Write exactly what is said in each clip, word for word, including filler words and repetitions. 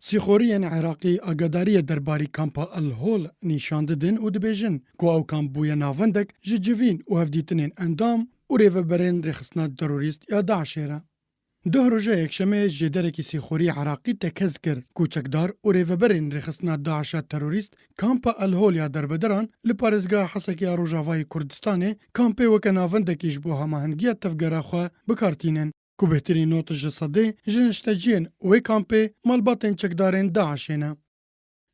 Sîxoriyên Iraqî agadariyê derbarî kampa El Hol nîşan didin û dibêjin ku ew kamp bûye navendek ji civîn û hevdîtinên endam û rêveberên rêxistina terorîst ya DAIŞê re. Duh roja Yekşemê jêderekî sîxorî Iraqî tekez kir ku çekdar û rêveberên rêxistina DAIŞa terorîst kampa El Hol ya derbederan li parêzgeha Hesekê ya Rojavayê Kurdistanê kampê weke navendekî ji bo hemahengiya tevgera xwe bi kar tînin, ku bêhtirî nod ji sedê ji nişteciyên wê kampê malbatên çekdarên DAIŞê ne.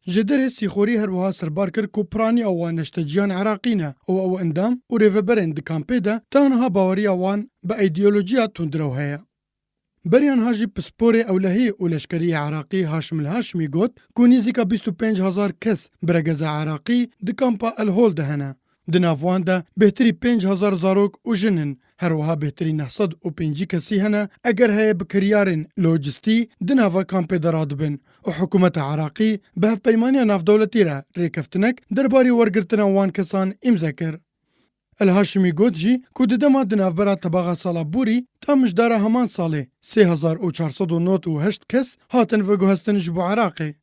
Jêderê sîxorî her wiha serbar kir ku piraniya wan neşteciyan Iraqî ne û ew endam û rêveberên di kampê de, tenha baweriya wan bi îdeolojiya tundrew heye. Beriya niha jî pisporê ewlehî û leşkerî Iraqî Haşim El Haşimî got ku nêzîka bîst û pênc hezar kes biregeza Iraqî di kampa El Hol de hene. Di nav wan de bêhtirî pênc hezar zarok û jin in. Her wiha bêhtirî neh sed û pêncî kesî hene, eger heye bi kiryarên lojistî di nava kampê de radibin û hikûmeta Iraqî bi hevpeymaniya navdewletî re rêkeftinek derbarê wergirtina wan kesan îmze kir. El Haşimî got jî ku di dema di navbera tebaxa sala borî ta mijdara heman salê sê hezar û çar sed û nod û heşt kes hatin veguhestin ji bo Iraqê.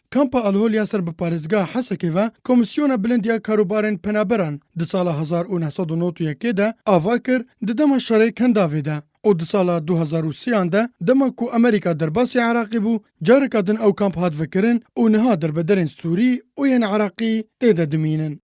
Kampa Alhol ya ser bi parêzgeha Hesekê ve Komîsyona Bilind ya Karûbarên Penaberan di sala hezar û neh sed û nod û yekê de ava kir, di dema şerê Kendavê de û di sala du hezar û sêyan de, dema ku Amerîka derbasî Iraqê bû, careka din ew kamp hat vekirin û niha derbederên Sûrî û yên Iraqî tê de dimînin.